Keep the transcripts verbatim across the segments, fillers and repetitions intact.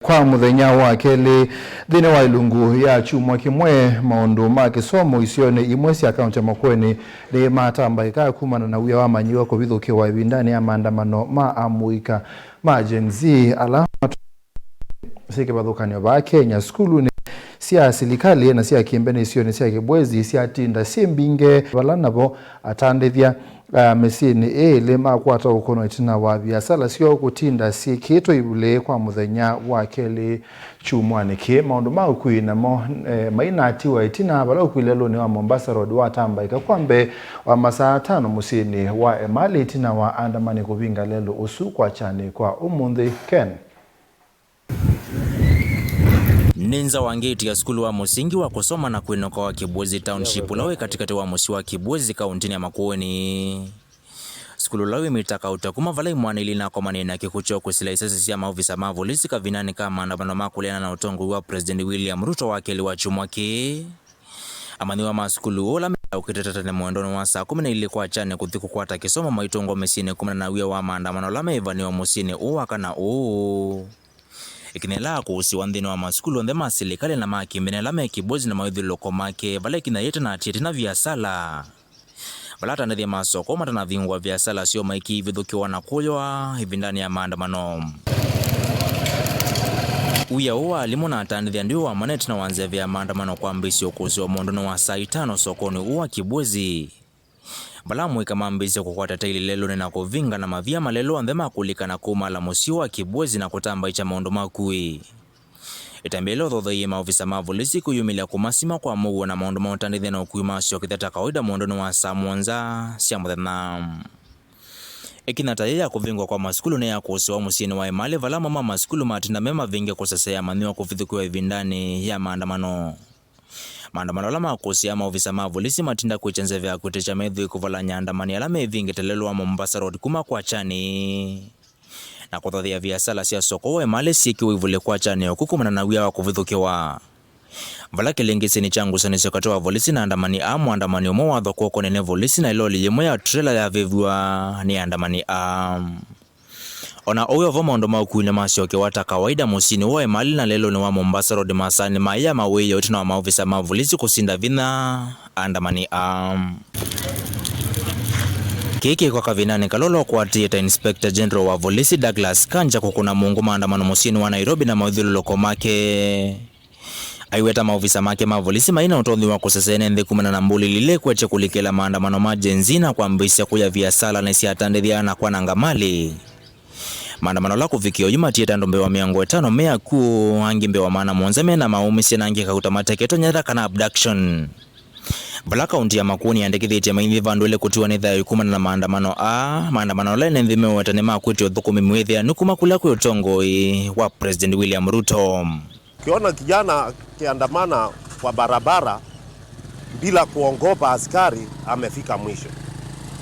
Kwa mũthenya wa kelĩ nthĩnĩ wa ilungu ya kyumwa kĩmwe, maũndũ ma kĩsomo isionĩ imwe sya kaunti ya Makueni nĩmatambaĩka kumana na wia wa amanyĩw'a kũvithũkĩwa ĩvindanĩ ya maandamano ma amũika ma Gen Z ala matu- syĩ kĩvathũkany'o vaa Kenya. Sukulunĩ sya silikalĩ na sya kĩmbene isionĩ sya Kibwezi syatinda syĩ mbingĩ, vala navo atandĩthya, ah, mĩsyĩnĩ ĩĩlĩ makwata ũkũno ĩtina wa viasala syoo kũtinda syĩkĩtwe ivulĩ kwa mũthenya wa kelĩ kyumwanĩ kĩĩ. Maũndũ ma ũkui namo, eh, mainatiwa ĩtina vala ũkui lelũnĩ wa Mombasa Road watambaĩka kwa mbee wa masaa atano mũsyĩnĩ wa Emali ĩtina wa andamani kũvinga lelũ ũsu kwakyanĩ kwa ũmũnthĩ. Ken. Nĩ nza wa ngeti ya sukulu wa mũsingi wa kũsoma na kwĩnoka wa Kibwezi Township, ũla wĩ katĩkatĩ wa mũsyĩ wa Kibwezi, kaũntĩnĩ ya Makueni. Sukulu ũla wĩ mita kauta kuma vala imwana ilĩ inakomanie na kĩkw'ũ kyoo kũsila isasi sya maovisa ma volisi kavindanĩ ka maandamano ma kũleana na ũtongoi wa President William Ruto wa kelĩ wa kyumwa kĩĩ. Amanyĩw'a ma sukulu ũla metaũkĩte tene mwendonĩ wa saa kũmi na ilĩ kwakyanĩ kũthi kũkwata kĩsomo maitũngwa mĩsyĩnĩ kumana na wia wa maandamano ala meĩvanĩwa mũsyĩnĩ ũũ wa kana ũũ. Ĩkinya ĩla akũsĩwa nthĩnĩ wa masukulu onthe ma silikalĩ na ma kĩmbene ala me Kibwezi na mawĩthyũlũlũko make, vala ĩkinya yĩtanatĩe ĩtina viasala, vala atandĩthya ma soko matanavingũa viasala syoo maikĩivithũkĩwa na kũywa ĩvindanĩ ya maandamano. Wia ũũ wa alimũ na atandĩthya ndwĩ wa mana ĩtina wa nzeve ya maandamano kwambĩĩsya ũkũsĩwa mwendonĩ wa saa itano sokonĩ ũũ wa Kibwezi, vala amũika mambĩĩsye kũkwata taili lelũnĩ na kũvinga na mavia malelũ onthe ma kũlika na kumala mũsyĩ wa Kibwezi na kũtambaĩkya maũndũ ma ũkui. Ĩtambya yĩla ũthotheie maovisa ma volisi kwĩyumĩlya kũmasima kwa mũuo na maũndũ ma ũtandĩthya na ũkui masyokethya ta kawaida mwendonĩ wa saa mũonza sya mũthenya. Ĩkinya ta yĩĩ ya kũvingwa kwa masukulu nĩyakũsĩwa mũsyĩnĩ wa Emali, vala amwe ma masukulu matinda me mavinge kũsesea amanyĩw'a kũvithũkĩwa ĩvindanĩ ya maandamano. Maandamano ala makũsĩaa maovisa ma volisi matinda kwĩkya nzeve ya kwĩtĩkya methĩwe kũvalany'a andamani ala mevingĩte lelũ wa Mombasa Road kuma kwakyanĩ, na kũthothea viasala sya soko wa Emali syĩkĩwe ivulĩ kwakyanĩ oku kumana na wia wa kũvithũkĩwa. Vala kĩlĩngĩsĩnĩ kya ngusanĩsyo katĩ wa volisi na andamani aa, mũandamani ũmwe wathokwa ũkonene volisi na ĩloli yĩmwe ya trela yavĩvw'a nĩ andamani aa. O na ũu wĩ o vo, maũndũ ma ũkui nĩmasyokewa ta kawaida mũsyĩnĩ wa Emali na lelũnĩ wa Mombasa Road masaanĩ ma ĩa mawĩoo ĩtina wa maovisa ma volisi kũsinda vinya andamani aa. Kĩĩ kĩkwa kavindanĩ kala ũla ũkwatĩĩe ta Inspector General wa volisi Douglas Kanja kũkũna mũngũ maandamano mũsyĩnĩ wa Nairobi na mawĩthyũlũlũko make. Aiweta maovisa make ma volisi mai na ũtonyi wa kũsesea ene nthĩ kumana na mbũlĩlĩ ila ikwetye kũlikĩla maandamano ma Gen Z na kwambĩĩsya kũya viasala nĩ sya atandĩthya na kwananga malĩ. Maandamano ala kũvikĩa oyu matiĩte andũ mbee wa mĩongo ĩtano me akw'ũ, angĩ mbee wa maana mũonza me na maũmĩsye, na angĩ kauta mateketwe nyara kana abduction. Vala kaunti ya Makueni yandĩkĩthĩtye maithi vandũ elĩ kũtiwa nĩ thayũ kumana na maandamano aa, maandamano ala ene nthĩ meweta nĩmakwĩtye ũthũkũmi mwĩthĩanu kuma kũla kwĩ ũtongoi wa President William Ruto. Ukiona kijana akiandamana kwa barabara bila kuogopa askari, amefika mwisho.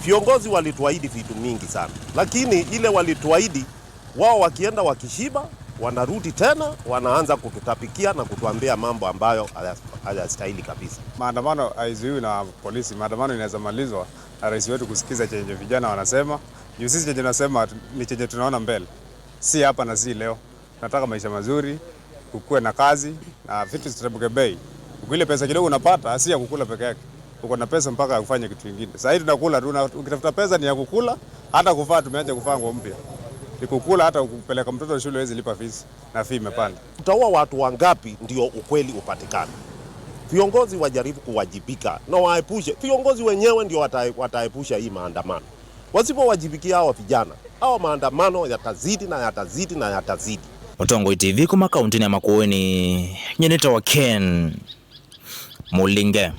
Viongozi walituahidi vitu mingi sana, lakini ile walituahidi, wao wakienda wakishiba, wanarudi tena, wanaanza kututapikia na kutuambia mambo ambayo haya-, hayastahili kabisa. Maandamano haizuiwi na polisi. Maandamano inaweza malizwa na rais wetu kusikiza chenye vijana wanasema. Juu sisi chenye tunasema ni chenye tunaona mbele, si hapa na si leo. Tunataka maisha mazuri, kukuwe na kazi na vitu ziteremke bei. Ile pesa kidogo unapata si ya kukula peke yake, uko na pesa mpaka ya kufanya kitu kingine. Saa hii tunakula tu, na ukitafuta pesa ni ya kukula, hata kuvaa tumeacha kuvaa nguo mpya. Ni kukula, hata kupeleka mtoto shule huwezi lipa fees na fee imepanda. Utaua watu wangapi ndio ukweli upatikane? Viongozi wajaribu kuwajibika na waepushe. Viongozi wenyewe ndio wata-, wataepusha hii maandamano. Wasipowajibikia hawa vijana, hawa maandamano yatazidi na yatazidi na yatazidi. Mũtongoi T V kuma kauntinĩ ya Makueni, nyie nĩtawa Ken Mũlinge.